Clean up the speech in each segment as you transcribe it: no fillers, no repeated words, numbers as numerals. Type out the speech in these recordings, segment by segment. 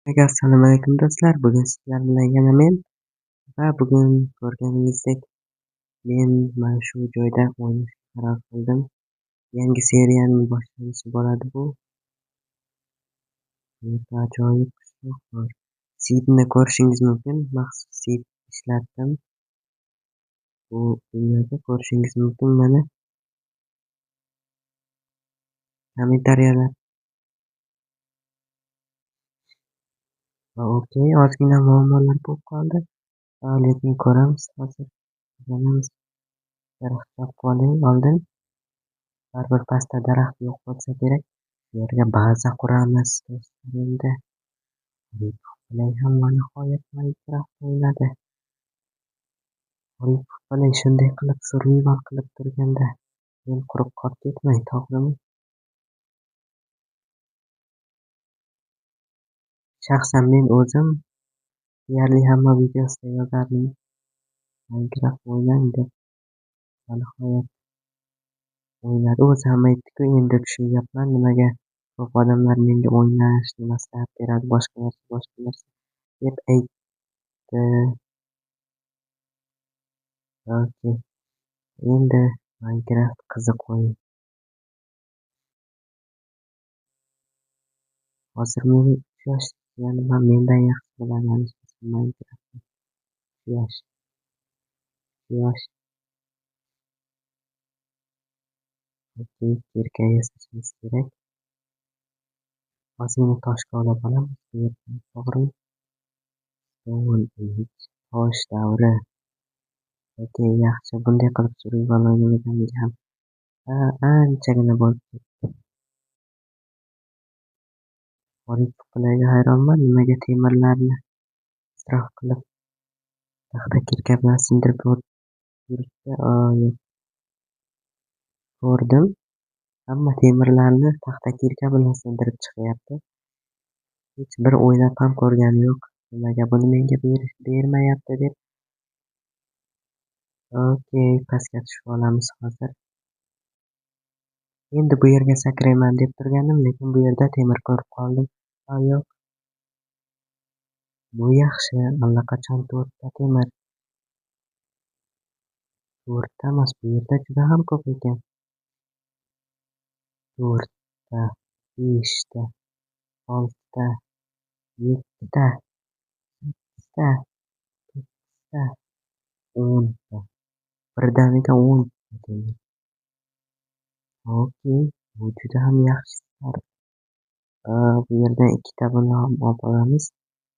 Assalomu alaykum do'stlar. Bugun sizlar bilan yana men va bugun ko'rganingizdek men mana shu joyda o'ynashga qaror qildim. Yangi seriyaning boshlanishi bo'ladi bu. Bu yerda ajoyib qishloq bor. Seedni ko'rishingiz mumkin. Maxsus seed ishlatdim. Bu dunyoda ko'rishingiz mumkin mana. Kommentariyalar. Okey, ozgina muammolar bo'lib qoldi. Lekin ko'ramiz hozir. O'rganamiz. Daraxt topib olay oldin. Baribir pastda daraxt yo'q bo'lsa kerak. Bu yerga baza quramiz do'stlar endi. Play ham va nihoyat Minecraft o'ynadi. Play shunday qilib survival qilib turganda men quruq qolib ketmay, to'g'rimi? Shaxsan men o'zim deyarli hamma videosida yozardim Minecraft o'ynang deb. Va nihoyat o'ynadi. O'zi ham aytdi-ku, endi tushunyapman nimaga ko'p odamlar menga o'ynashni maslahat beradi, boshqa narsa, boshqa narsa deb aytdi. Okey. Endi Minecraft qiziq o'yin. Hozir meni 3 yosh jiyanim ham mendan yaxshi biladi Minecraftni. 3 yosh. 3 yosh. Okey, kirka yasashimiz kerak. Ozgina toshga olib olamiz bu yerdan, to'g'rimi? Stone Age, tosh davri. Okey, yaxshi. Bunday qilib survival o'ynamaganimga ham anchagina bo'lib ketdi. Orif-Playga hayronman, nimaga temirlarni isrof qilib taxta kirka bilan sindirib yuribdi. Yo'q. Ko'rdim. Hamma temirlarni taxta kirka bilan sindirib chiqyapti. Hech bir o'ylab ham ko'rgani yo'q. Nimaga buni menga bermayapti deb. Okey, pastga tushib olamiz hozir. Endi bu yerga sakrayman deb turgandim, lekin bu yerda temir ko'rib qoldim. Yo'q. Bu yaxshi, allaqachon 4 ta temir. 4 ta emas, bu yerda juda ham ko'p ekan. 4 ta, 5 ta, 6 ta, 7 ta, 8 ta, 9 ta, 10 ta. Birdaniga 10 ta temir. Okey, bu juda ham yaxshi start. Bu yerdan 2 ta buni ham olib olamiz.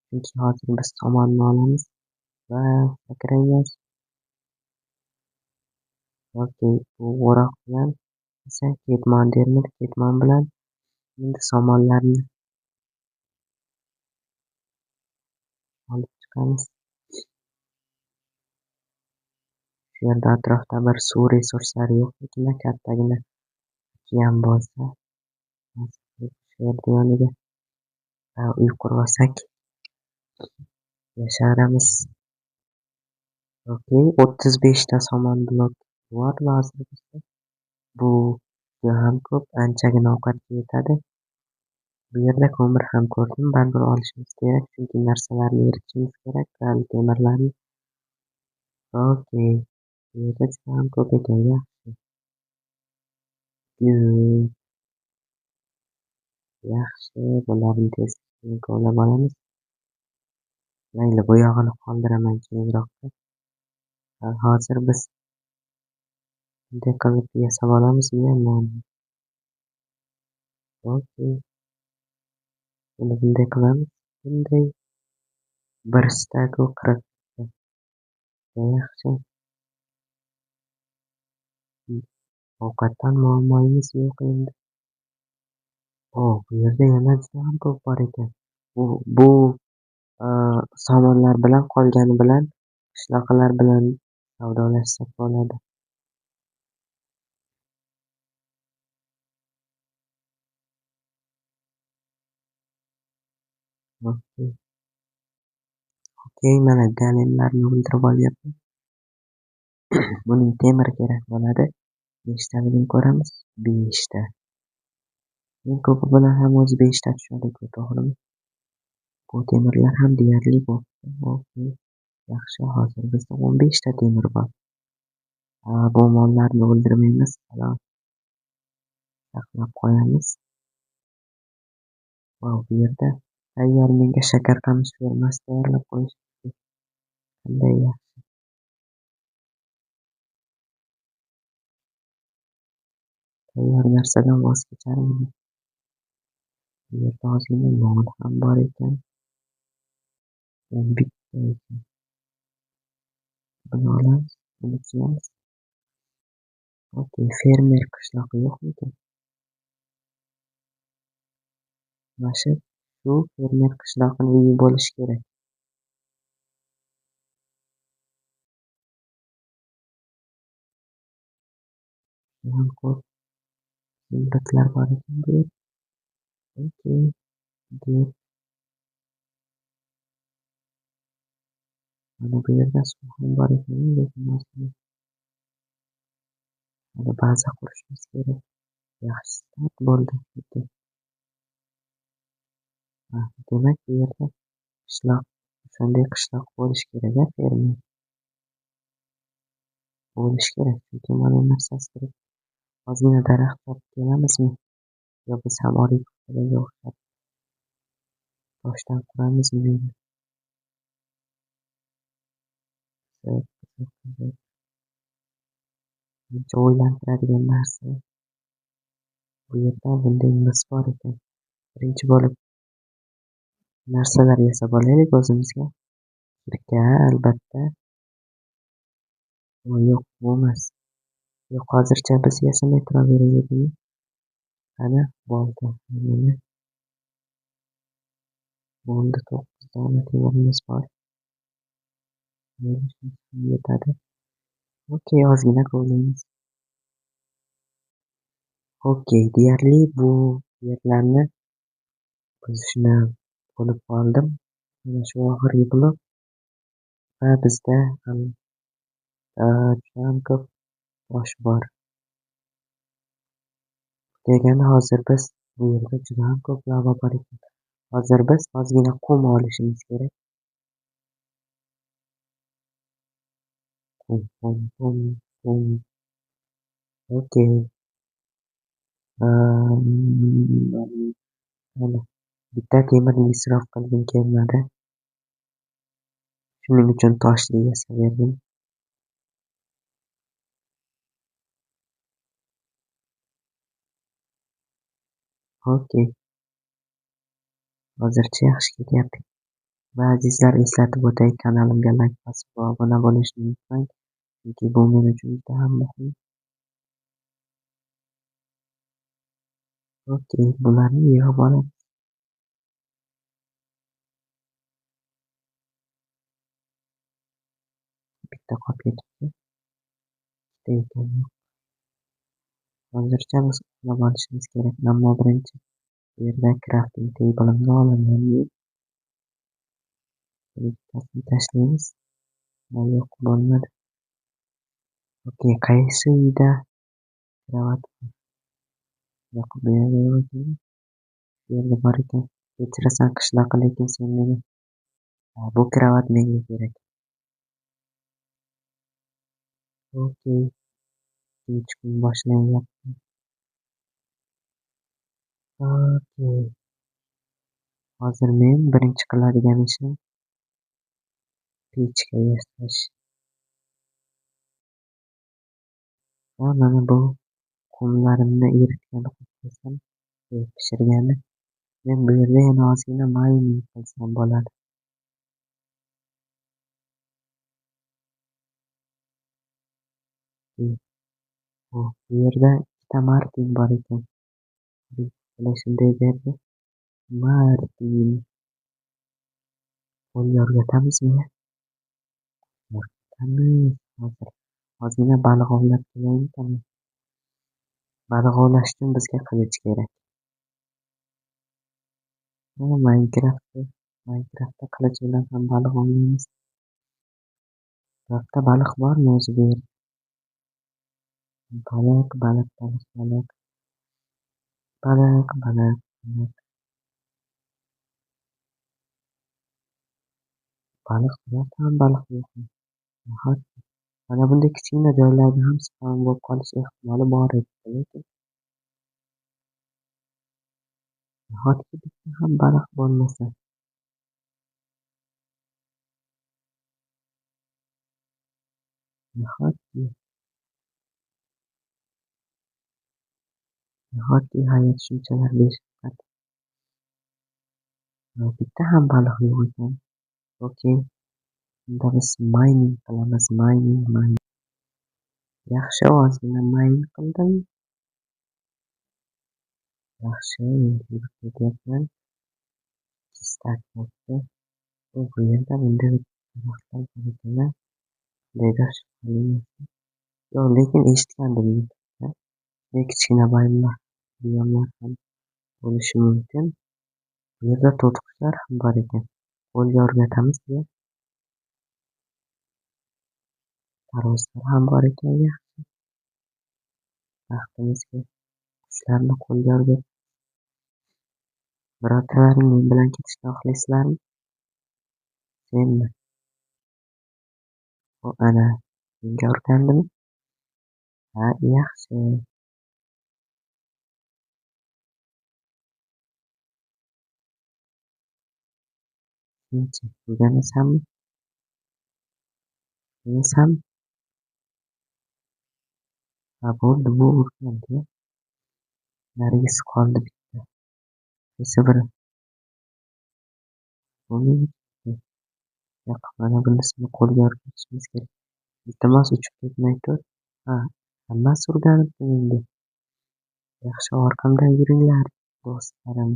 Chunki hozir biz somonni olamiz va sakraymiz. Okey, bu o'roq bilan esa ketmon dermidi, ketmon bilan endi somonlarni olib chiqamiz. Shu yerda atrofda bir suv resurslari yo'qligini, kattagina okean bo'lsa, shu yerda yoniga uy qurib olsak yasharamiz. Okey, 35 ta somon blok bor hozir bizda. Bu juda ham ko'p, anchagina ovqatga yetadi. Bu yerda ko'mir ham ko'rdim, baribir olishimiz kerak, chunki narsalarni eritishimiz kerak, hali temirlarni. Okey, bu yerda juda ham ko'p ekan, yaxshi. Good. Yaxshi, bularni tezlik bilan kovlab olamiz. Mayli, bu yog'ini qoldiraman keyinroqda. Hozir biz bunday qilib yasab olamizmi nonni? Okey. Buni bunday qilamiz. Bunday bir staku 40 ta. Yaxshi. Ovqatdan muammoimiz yo'q endi. Bu yerda yana juda ham ko'p bor ekan. Bu somonlar bilan qolgani bilan qishloqlar bilan savdolashsak bo'ladi. Okey. Okey, mana golemlarni o'ldirib olyapman. Buning temiri kerak bo'ladi. Nechtaligini ko'ramiz? 5 ta. Eng ko'pi bilan ham o'zi 5 ta tushadi-ku, to'g'rimi? Bu temirlar ham deyarli bo'pti. Okey. Yaxshi, hozir bizda 15 ta temir bor. Bu mollarni o'ldirmaymiz, salom. Saqlab qo'yamiz. Vau, bu yerda tayyor menga shakar qamish fermasi tayyorlab qo'yishibdi. Qanday yaxshi. Tayyor narsadan voz kecharmidim. Bu yerda ozgina non ham bor ekan. 11 ta ekan. Buni olamiz, buni kiyamiz. Okey, fermer qishlog'i yo'qmikan? Mana shu fermer qishlog'ining uyi bo'lishi kerak. Ham ko'p zumradlar bor ekan bu yerda. Okey, deb. Mana bu yerda suv ham bor ekan, lekin hozir hali baza qurishimiz kerak. Yaxshi start bo'ldi. Demak, bu yerda qishloq, o'shanday qishloq bo'lishi kerak, a, fermer. Bo'lishi kerak, chunki mana narsasi turib. Ozgina daraxt topib kelamizmi? Yo biz ham Oripov o'xshab toshdan quramizmi uyni? Qiziq. Ancha o'ylantiradigan narsa. Bu yerda bunday mis bor ekan. Birinchi bo'lib narsalar yasab olaylik o'zimizga. Kirka albatta. O, yo'q, bu emas. Yo'q, hozircha biz yasamay turaveraylik buni. Qani, bolta. Mana. Bo'ldi, 9 dona temirimiz bor. Mayli, shunisi ham yetadi. Okey, ozgina kovlaymiz. Okey, deyarli bu yerlarni buzishni bo'lib qoldim. Mana shu oxirgi blok va bizda juda ham ko'p tosh bor. Degani hozir biz bu yerda juda ham ko'p lava bor ekan. Hozir biz ozgina qum olishimiz kerak. Qum, qum, qum, qum. Okey. Mana bitta temirni isrof qilgim kelmadi. Shuning uchun toshli yasaverdim. Okey. Hozircha yaxshi ketyapti. Va azizlar, eslatib o'tay, kanalimga like bosib va obuna bo'lishni unutmang, chunki bu men uchun juda ham muhim. Okey, bularni yig'ib olamiz. Bitta qolib ketibdi. Ikkita ekan, yo'q. Hozircha biz uxlab olishimiz kerak, ammo birinchi bu yerda crafting table'imni olaman men. Bittasini tashlaymiz. Ha, yo'q, bo'lmadi. Okey, qaysi uyda kravat bor? Yo'q, bu yerda yo'q ekan. Bu yerda bor ekan. Kechirasan qishloqi, lekin sen meni. Ha, bu kravat menga kerak. Okey. Ikkinchi kun boshlanyapti. Okey. Hozir men birinchi qiladigan ishim pechka yasash. Va mana bu qumlarimni eritgani qo'yib qo'ysam, pishirgani. Men bu yerda yana ozgina mining qilsam bo'ladi. Bu yerda ikkita Martin bor ekan. Mana shunday berdi. Martin. Qo'l yorgatamizmi? Yorgatamiz. Hozir ozgina baliq ovlab kelaylik. Baliq ovlash uchun bizga qilich kerak. Minecraftda qilich bilan ham baliq ovlaymiz. Birorta baliq bormi o'zi bu yerda? Baliq, baliq, baliq, baliq. Baliq, baliq, baliq. Baliq, birorta ham baliq yo'qmi? Nahotki? Mana bunday kichkina joylarda ham spawn bo'lib qolish ehtimoli bor edi, lekin nahotki bitta ham baliq bo'lmasa? Nahotki? Nahotki hayot shunchalar beshafqat? Bitta ham baliq yo'q ekan. Okey. Unda biz mining qilamiz, mining, mining. Yaxshi, ozgina mine qildim. Yaxshi, endi yurib ketyapman. Stack bo'libdi. Bu yerda bunday daraxtlar bor ekan. Yo'q, lekin eshitgandim. Bunday kichkina buyumlar ham bo'lishi mumkin. Bu yerda to'tiqushlar ham bor ekan. Qo'lga o'rgatamiz deya. Tarvuzlar ham bor ekan, yaxshi. Baxtimizga qushlarni qo'lga o'rgat. Birortalaring men bilan ketishni xohlaysizlarmi? Senmi? O, ana, menga o'rgandimi? Ha, yaxshi. Senchi, o'rganasanmi? O'rganasanmi? Ha, bo'ldi, bu o'rgandi. Narigisi qoldi bitta. Qaysi biri? Bu meniki. Yo'q, mana bunisini qo'lga o'rgatishimiz kerak. Iltimos, uchib ketmay tur. Ha, hammasi o'rganibdi menga. Yaxshi, orqamdan yuringlar, do'stlarim.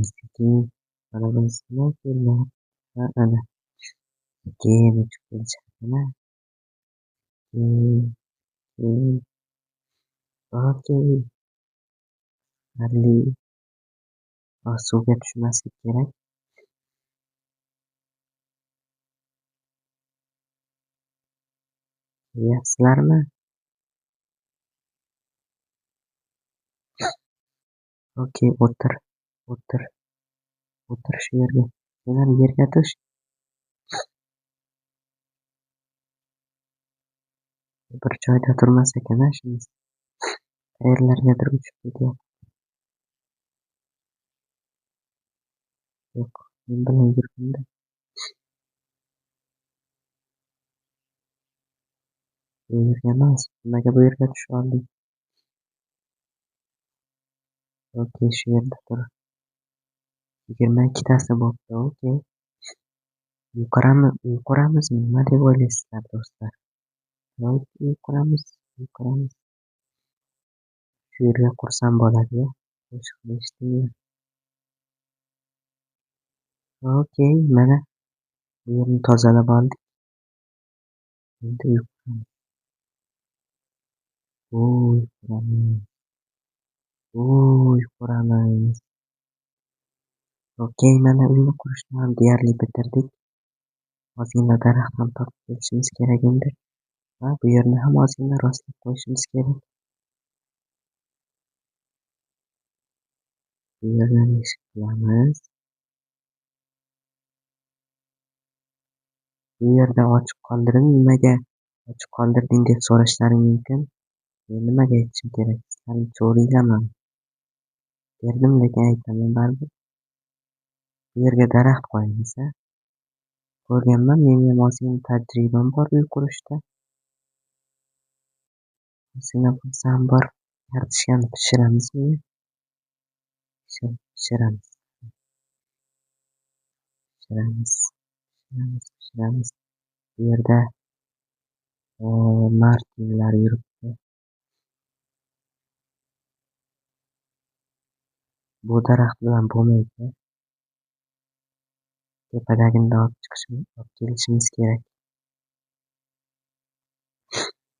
Sekin, mana bunisini kelmayapti. Ha, ana. Sekin uchib kelishadi. Keyin. Okey. Qiziqarli. Suvga tushmaslik kerak. Kelyapsizlarmi? Okey, o'tir, o'tir. O'tir shu yerga. Sen ham yerga tush. Bir joyda turmas ekan, ha, shunisi. Qayerlargadir uchib ketyapti. Yo'q, men bilan yurganda. Bu yerga emas, nimaga bu yerga tushib olding? Okey, shu yerda tur. 22tasi bo'pti, okey. Uy quramizmi? Nima deb o'ylaysizlar, do'stlar? Uy quramiz, uy quramiz. Shu yerga qursam bo'ladi-ya. Qo'shiqni eshitdinglar. Okey, mana bu yerni tozalab oldik. Endi uy quramiz. Uy quramiz. Uy quramiz. Okey, mana uyni qurishni ham deyarli bitirdik. Ozgina daraxt ham topib kelishimiz kerak endi. Va bu yerni ham ozgina rostlab qo'yishimiz kerak. Bu yerdan eshik qilamiz. Bu yerda ochiq qoldirdim. Nimaga ochiq qoldirding deb so'rashlaring mumkin. Men nimaga aytishim kerak? Sizlarni so'raylaman derdim, lekin aytaman baribir. Bu yerga daraxt qo'yamiz, ha? Ko'rganman, meni ham ozgina tajribam bor uy qurishda. Ozgina bo'lsa ham bor. Kartoshkani pishiramizmi? Pishiramiz. Pishiramiz. Pishiramiz, pishiramiz. Bu yerda martinlar yuribdi. Bu daraxt bilan bo'lmaydi. Tepadagini olib chiqishimiz, olib kelishimiz kerak.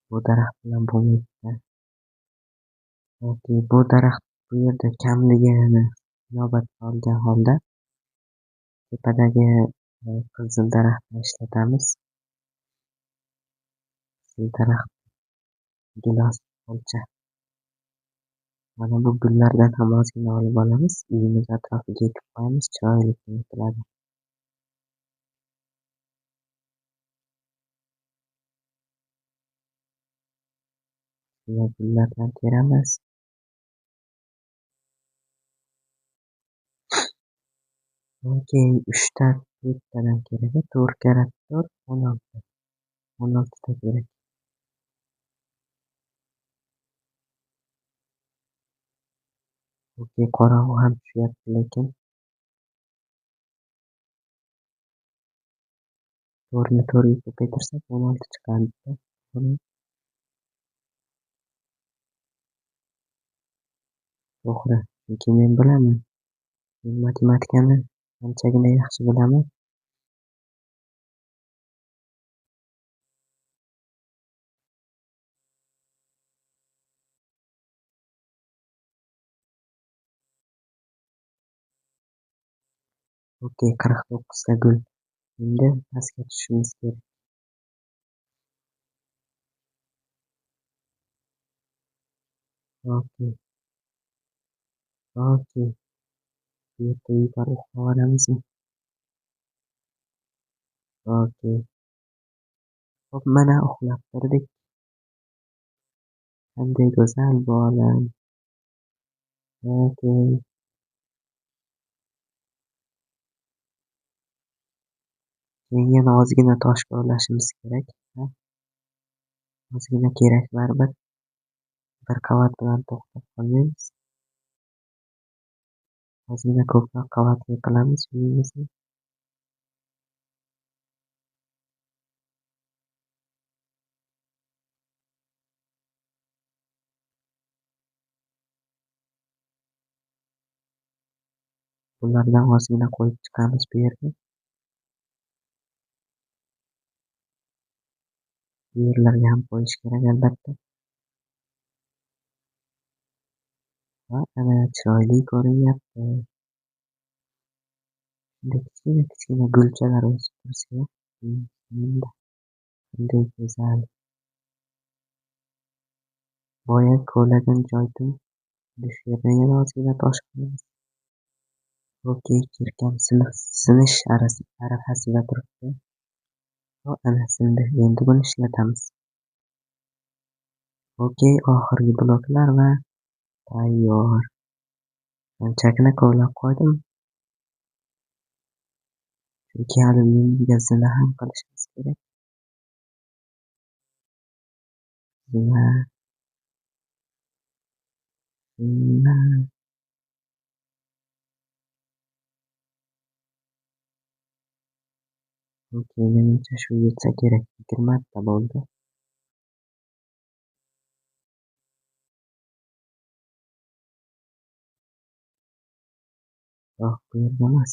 Bu daraxt bilan bo'lmaydi. Okey, bu daraxt bu yerda kamligini inobatga olgan holda tepadagi qizil daraxtni ishlatamiz. Qizil daraxt gilos polcha. Mana bu gullardan ham ozgina olib olamiz, uyimiz atrofiga ekib qo'yamiz, chiroyli ko'rinadi. Ozgina gullardan teramiz. Okey, 3 ta 4tadan kerak, 4 karra 4 16. 16 ta kerak. Okey, qorong'u ham tushyapti lekin. 4ni 4ga ko'paytirsak 16 chiqadi. To'g'ri, chunki men bilaman. Men matematikani anchagina yaxshi bilaman. Okey, 49 ta gul. Endi pastga tushishimiz kerak. Okey. Okey. Bu yerda uy bor, uxlab olamizmi? Okey. Xo'p, mana uxlab turdik. Qanday go'zal bu olam. Okey. Keyin yana ozgina tosh kovlashimiz kerak, ha? Ozgina kerak baribir. Bir qavat bilan to'xtab qolmaymiz. Ozgina ko'proq qavatli qilamiz uyimizni. Bulardan ozgina qo'yib chiqamiz bu yerga. Bu yerlarga ham qo'yish kerak albatta. Va ana chiroyli ko'rinyapti. Shunday kichkina kichkina gulchalar o'sib tursa, qanday go'zal. Boya kovlagan joydan shu yerdan yana ozgina tosh qo'yamiz. Okey, kirkam sinish arafasida turibdi. O, ana sindi. Endi buni ishlatamiz. Okey, oxirgi bloklar va tayyor. Anchagina kovlab qo'ydim. Chunki hali uyimizga zina ham qilishimiz kerak. Zina. Zina. Okey, menimcha shu yetsa kerak. 20 ta bo'ldi. Yo'q, bu yerda emas.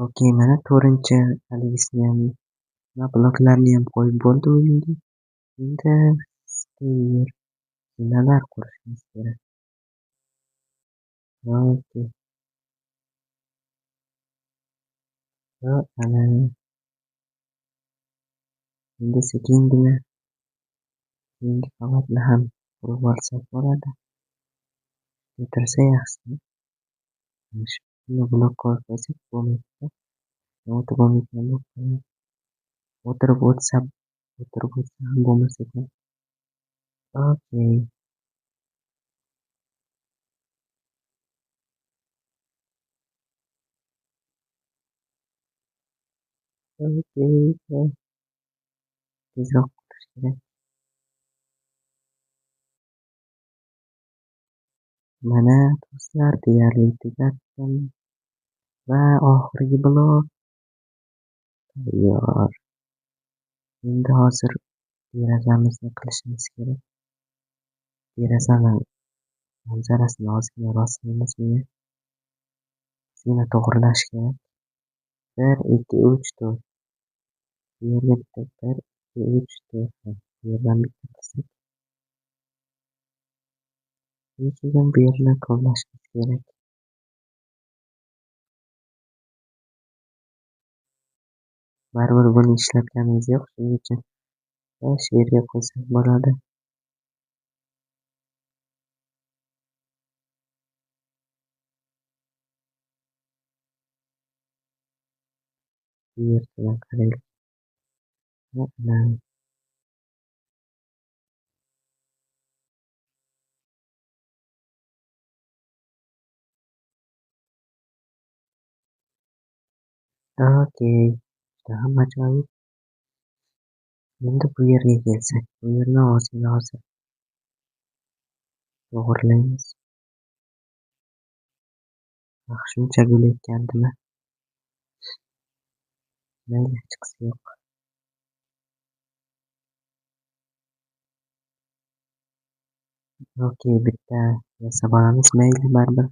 Okey, mana 4-chi haligisini ham va bloklarni ham qo'yib bo'ldi uyimga. Endi stair zinalar qurishimiz kerak. Okey. Va ana endi sekingina keyingi qavatni ham qurib olsak bo'ladi. O'tirsa yaxshi. Mana shu blok qo'yib qo'ysak bo'lmaydi. O'tib bo'lmaydigan bo'lib qoladi. O'tirib o'tsa, o'tirib o'tsa ham bo'lmas ekan. Okey. Okey. Tezroq qurish kerak. Mana do'stlar, deyarli tugatdim. Va oxirgi blok tayyor. Endi hozir derazamizni qilishimiz kerak. Derazani manzarasini ozgina rostlaymiz bunga. Ozgina to'g'rilash kerak. 1, 2, 3, 4. Bu yerga bitta 1, 2, 3, 4. Bu yerdan bitta qilsak. Lekin bu yerni kovlashimiz kerak. Baribir buni ishlatganimiz yo'q, shuning uchun shu yerga qo'ysak bo'ladi. Bu yerdan qaraylik. Okey. Juda ham ajoyib. Endi bu yerga kelsak, bu yerni ozgina hozir to'g'rilaymiz. Ah, shuncha gul ekkandimi? Mayli, hechqisi yo'q. Okey, bitta yasab olamiz. Mayli, baribir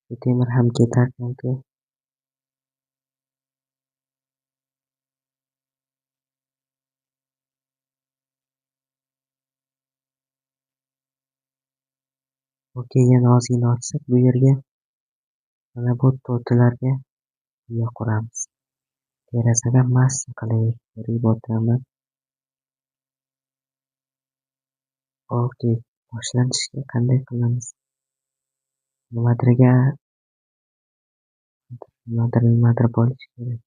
bu temir ham ketarkan-ku. Okey, yana ozgina ochsak, bu yerga mana bu to'tilarga uya quramiz. Derazadan massa qilib ko'rib o'tiraman. Okey, boshlanishga qanday qilamiz? Nimadirga nimadir bo'lish kerak.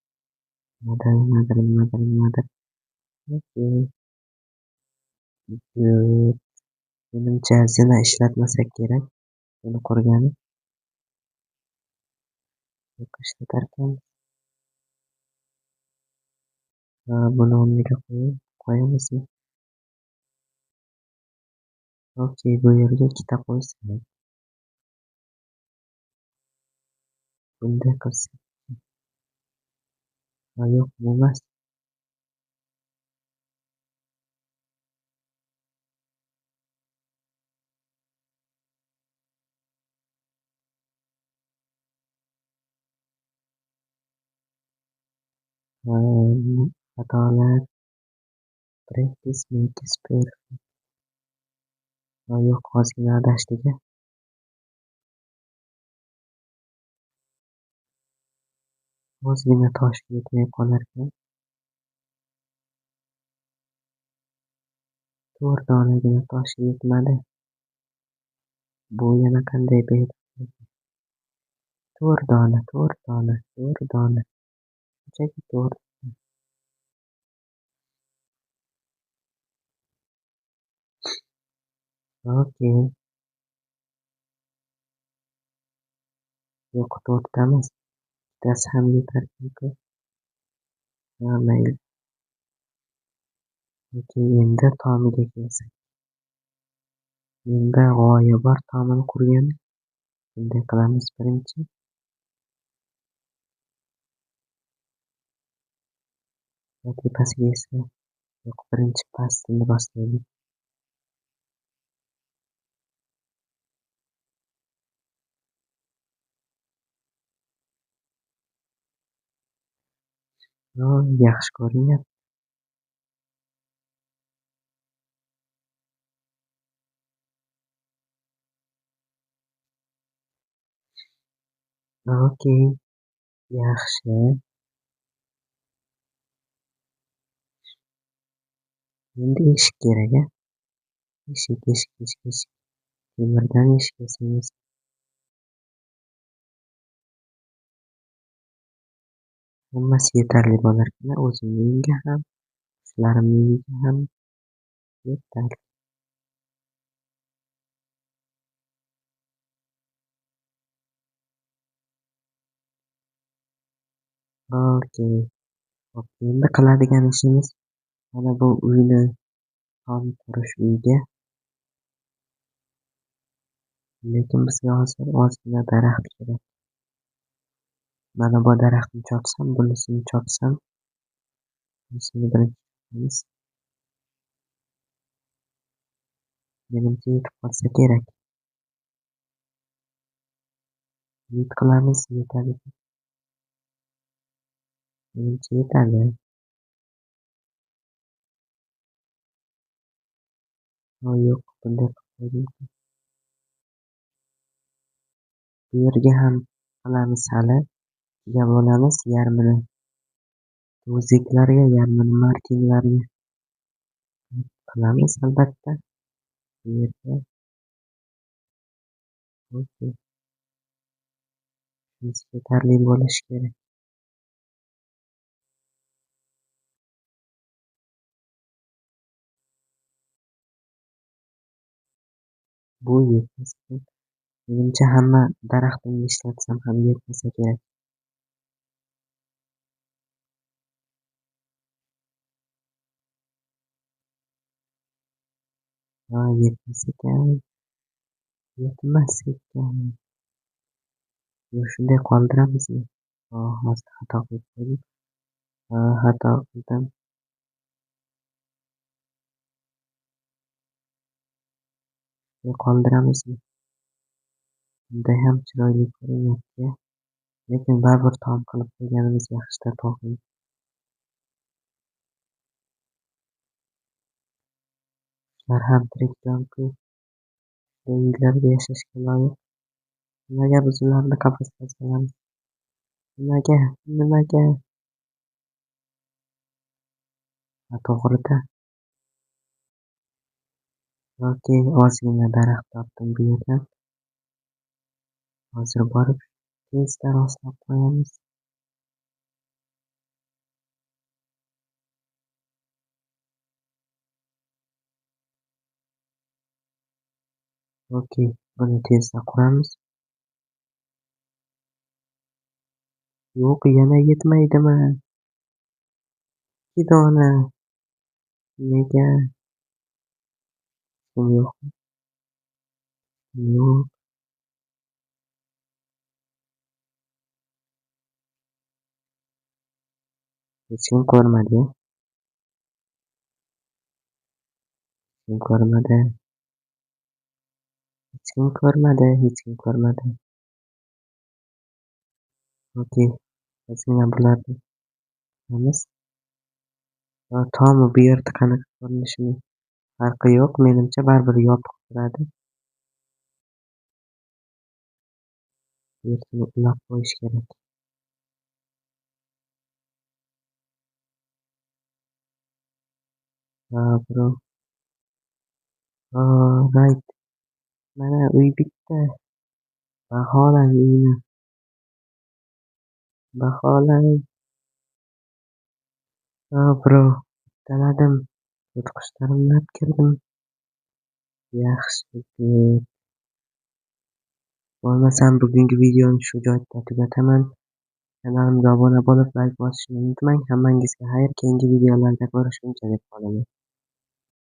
Nimadir. Okey. Good. Menimcha zina ishlatmasak kerak. Buni qurgani. Yo'q, ishlatarkan. Ha, buni o'rniga qo'yamizmi? Okey, bu yerga ikkita qo'ysak. Bunday qilsak. Ha, yo'q, bu emas. Xatolar. Practice makes perfect. Ha, yo'q, ozgina adashdik-a. Ozgina tosh yetmay qolarkan. 4 donagina tosh yetmadi. Bu yana qanday bedoqlik? 4 dona, 4 dona, 4 dona. Shunchaki 4. Okey. Yo'q, 4ta emas. Bittasi ham yetarkan-ku. Ha, mayli. Okey, endi tomiga kelsak. Menda g'oya bor tomini qurgani. Bunday qilamiz birinchi. Va tepasiga esa yo'q, birinchi pastini boslaylik. Oh, yaxshi ko'rinyapti. Okey, yaxshi. Endi eshik kerak-a? Eshik, eshik, eshik, eshik. Temirdan eshik yasaymiz. Hammasi yetarli bo'larkan, o'zimning uyimga ham, qushlarimning uyiga ham yetarli. Okey. Hop, endi qiladigan ishimiz mana bu uyni tom qurish uyga. Lekin bizga hozir ozgina daraxt kerak. Mana bu daraxtni chopsam, bunisini chopsam, bunisini birinchi chopamiz. Menimcha yetib qolsa kerak. Umid qilamiz, yetadi. Menimcha yetadi. Ha, yo'q, bunday qilib qo'ydim. Bu yerga ham qilamiz hali. Ikkiga bo'lamiz, yarmini tuziklarga, yarmini markinglarga qilamiz albatta. Bu yerga. Okey. Shunisi yetarli bo'lishi kerak. Bu yetmas ekan. Menimcha hamma daraxtimni ishlatsam ham yetmasa kerak. Ha, yetmas ekan. Yetmas ekan. Yo, shunday qoldiramizmi? Hozir xato qilib qo'ydim. Xato qildim. Shunday qoldiramizmi? Bunday ham chiroyli ko'rinyapti. Lekin baribir tom qilib qo'yganimiz yaxshi-da, to'g'rimi? Ular ham tirik jonku. Bunday uylarda yashashga loyiq. Nimaga biz ularni qafasga solamiz? Nimaga? Nimaga? Ha, to'g'ri-da. Okey, ozgina daraxt topdim bu yerdan. Hozir borib tezda rostlab qo'yamiz. Okey, buni tezda quramiz. Yo'q, yana yetmaydimi? 2 dona. Nega? Kim yo'q? Yo'q. Hech kim ko'rmadi. Hech kim ko'rmadi. Hech kim ko'rmadi, hech kim ko'rmadi. Okey, ozgina bularni qilamiz. Va tomi bu yerda qanaqa ko'rinishini farqi yo'q, menimcha baribir yopiq turadi. Bu yerni ulab qo'yish kerak. Ha, bro. Ha, right. Mana uy bitta. Baholang uyni. Baholang. Ha, bro. Bittaladim. To'tiqushlarni olib kirdim. Yaxshi, good. Bo'lmasam bugungi videoni shu joyda tugataman. Kanalimga obuna bo'lib, like bosishni unutmang. Hammangizga xayr, keyingi videolarda ko'rishguncha deb qolaman.